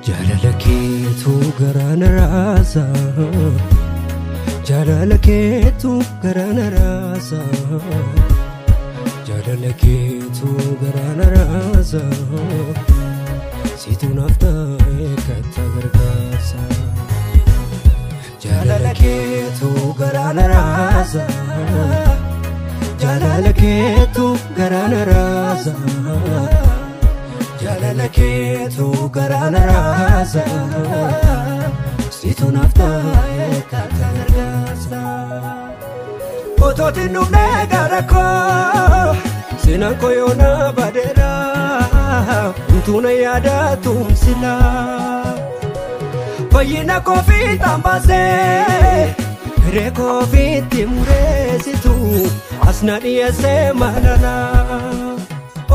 Jaalala keetu garaa na raasa, jaalala keetu garaa na raasa, jaalala keetu garaa na raasa, situ naaf ta'e katta gargaarsa. Jaalala keetu garaa na raasa, jaalala keetu garaa na raasa, jaalala keetu garaa na raasa, situ naaf ta'e katta gargaarsa. Otootiin dhufnee gara koo, seenaan koo yoona badeera, homtuu na yaadatu silaa. Fayyina koofiitaan baasee, hiree koofiitti mureessitu, as na dhiyeessee maalala.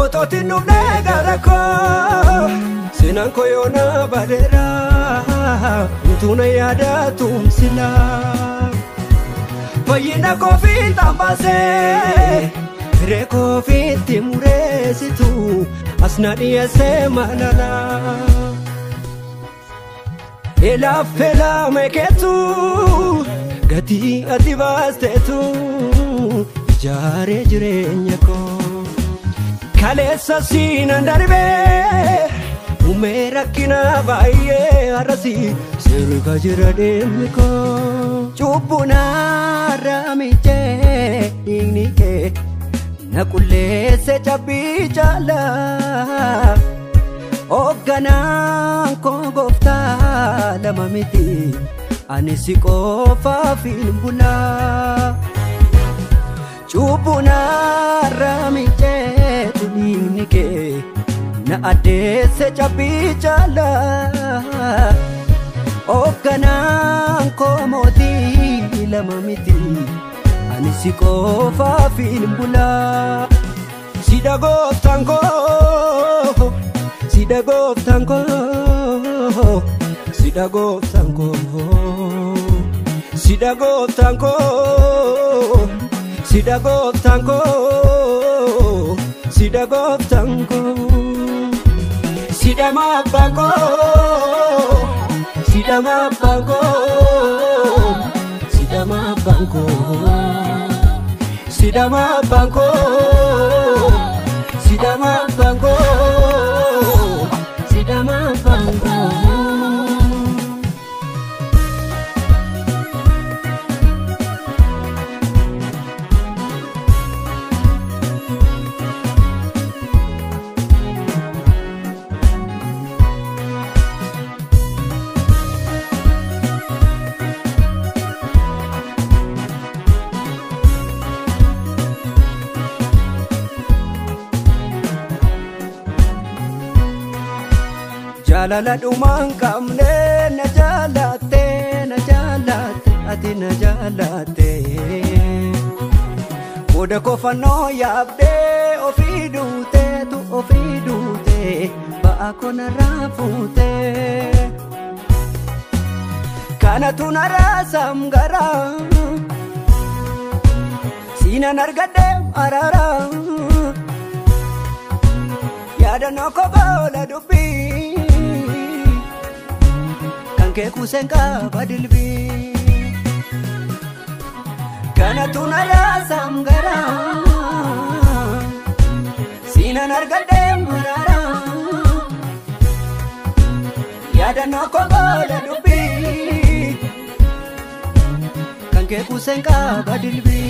Otootiin dhufnee gara koo, seenaan koo yoona badeera, homtuu na yaadatu silaa. Fayyina koofiitaan baasee, hiree koofiitti mureessitu, as na dhiyeessee maalala. Elaaf elaa keetu gatii ati baasteetu ijaaree jireenya koo. Kaleessa siinaan darbee uumee rakkina baay'ee har'asi sirka jira deemni koo. Cubbuu narraa miicee dhiigni kee na qulleesse cabbii caalaa. Hoogganaan koo gooftaa lama miti, ani si qofaaf hin bulaa. Cubbuu narraa miicee dhiigni kee na addeesse cabbii caalaa. Hoogganaan koo mootii lama miti, ani si qofaaf hin bulaa. Sida gooftaan koo, sida gooftaan koo, sida gooftaan koo, sida gooftaan koo, sida gooftaan koo, sida gooftaan koo, sidama abbaan koo, sidama abbaan koo, sidama abbaan koo, sidama abbaan koo, sidama abbaan koo, sidama abbaan koo. Jaalala dhumaan qabne na jaalatte, na jaalatte, ati na jaalatte. Booda kofannoo yaabdee ofii duuteetu ofii duute ba'aa koo narraa fuute. Kanatu narraa samgara, siinan argadhe araara. Yaadannoo koo boola dubbii, kan kee kuuseen qaba dilbii. Kanatu narraa samgara, siinan argadhe araara. Yaadannoo koo boola dubbii, kan kee kuuseen qaba dilbii.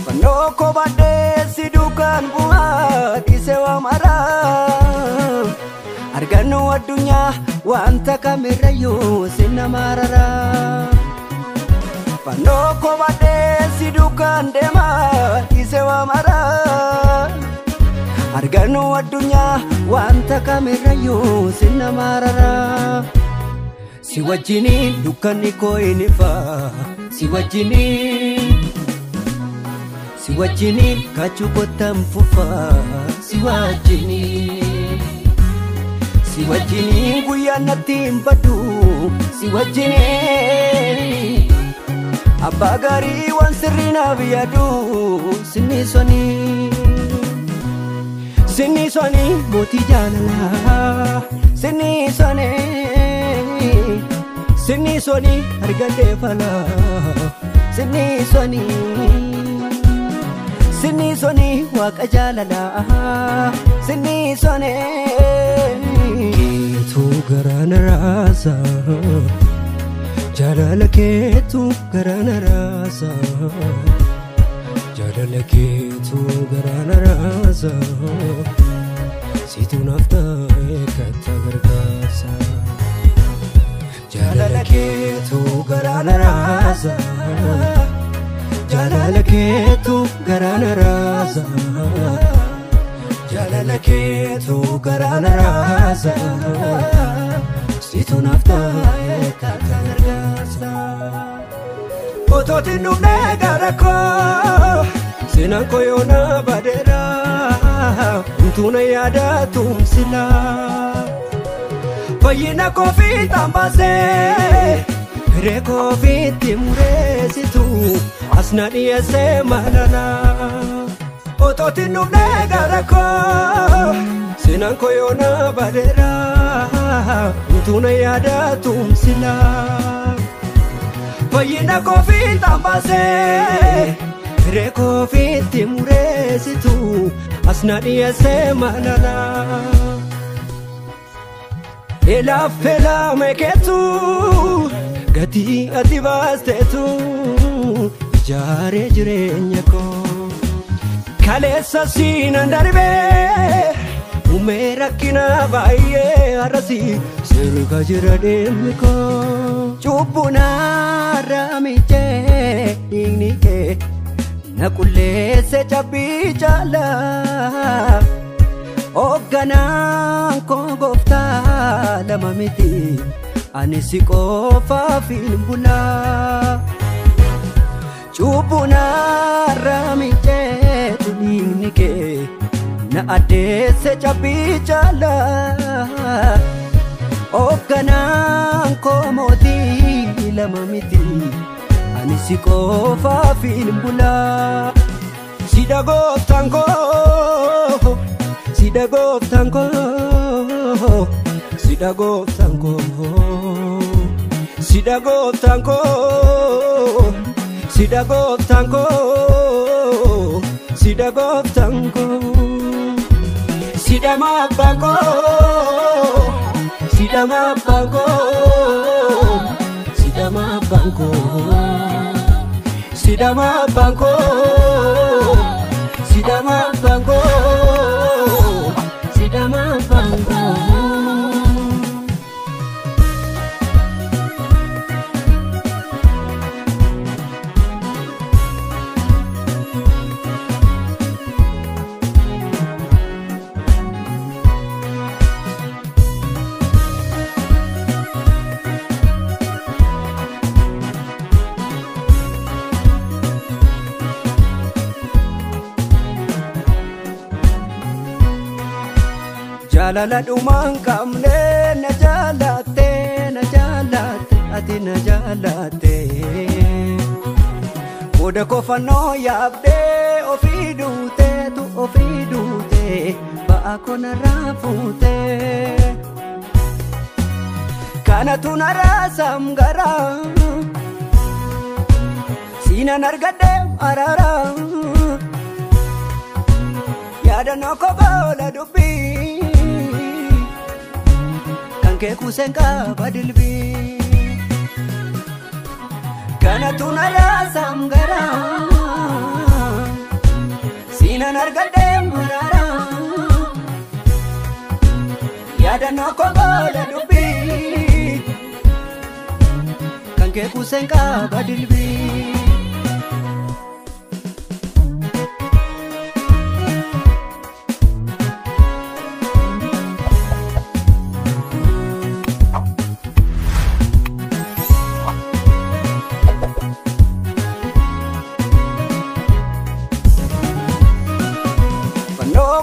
Fannoo koo baadhee si duukaan bu'aa dhiisee waa maraa. Argannu addunyaa wanta kamirrayyuu si nama araraa. Fannoo koo baadhee si duukaan deemaa dhiisee waa maraa. Argannu addunyaa wanta kamirrayyuu si nama araraa. Si wajjiniin dukkanni koo hin ifaa, si wajjiniin. Si wajjiniin kaachuu kottan fufaa si wajjiniin. Si wajjiniin guyyaa natti hin badu si wajjiniin. Abbaa gaarii waan sirrii naaf yaadu sinni sonii. Sinni sonii mootii jaalalaa sinni sonii. Sinni sonii argadhee falaa sinni sonii. Sinni sonii waaqa jaalalaa sinni sonii. Keetu garaa na raasa jaalala keetu garaa na raasa jaalala keetu garaa na raasa situ naaf ta'e katta gargaarsa jaalala keetu garaa na raasa jaalala keetu garaa na raasa jaalala keetu garaa na raasa situ naaf ta'e katta gargaarsa. Otootiin dhufnee gara koo seenaan koo yoona badeera humtuuna yaadatuun sila fayyina koo fiixaan baasee hiree koo ofiitti mureessitu as na dhiyeessee malala. Otootiin dhufnee gara koo seenaan koo yoona badeera humtuuna yaadatuun sila fayyina koo fiixaan baasee hiree koo ofiitti mureessitu as na dhiyeessee malala. Elaaf elaa meekeetu gatii ati baasteetu ijaaree jireenya koo kaleessa siinan darbee uumee rakkina baay'ee har'asi sirga jira deemni koo. Cubbuun har'a miicee dhiigni kee na qulleesse cabbii caalaa. Hoogganaan koo gooftaa lama miti ani si qofaaf hin bulaa. Cubbuun har'a miicee dhiigni kee na addeesse cabbii caalaa. Hoogganaan koo mootii lama miti ani si qofaaf hin bulaa. Sida gooftaan koo sida gooftaan koo sida gooftaan koo sida gooftaan koo sida gooftaan koo sida gooftaan koo sida maabbaan koo sida maabbaan koo sida maabbaan koo sida maabbaan koo sida maabbaan koo sida maabbaan koo. Jaalala dhumaan qabne na jaalatte na jaalatte ati na jaalatte. Booda kofannoo yaabdee ofii duuteetu ofii duute ba'aa koo narraa fuute. Kanatu narraa samgara siinan argadhe araara yaadannoo koo boola dubbii. Kan kuuseen qaba dilbii kanatu narraa samgara siinan argadhe maraara yaadannoo koo booda dubbii kan kuuseen qaba dilbii.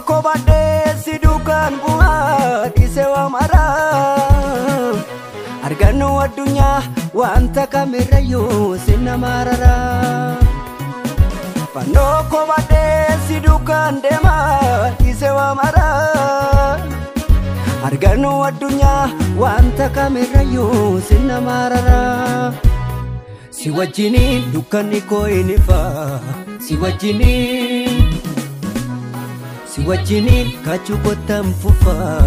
Fannoo koo baadhee si duukaan bu'aa dhiisee waa maraa. Argannoo addunyaa wanta kamirrayyuu si nama raraa. Fannoo koo baadhee si duukaan deemaa dhiisee waa maraa. Argannoo addunyaa wanta kamirrayyuu si nama raraa. Si wajjiniin dukkanni koo hin ifaa si wajjiniin. Si wajjiniin kaachuu kottan fufaa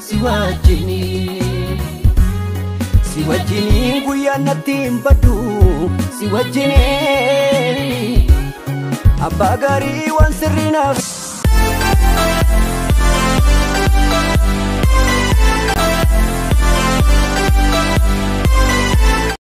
si wajjiniin. Si wajjiniin guyyaan natti hin badu si wajjiniin. Abbaa gaarii waan sirrii naaf.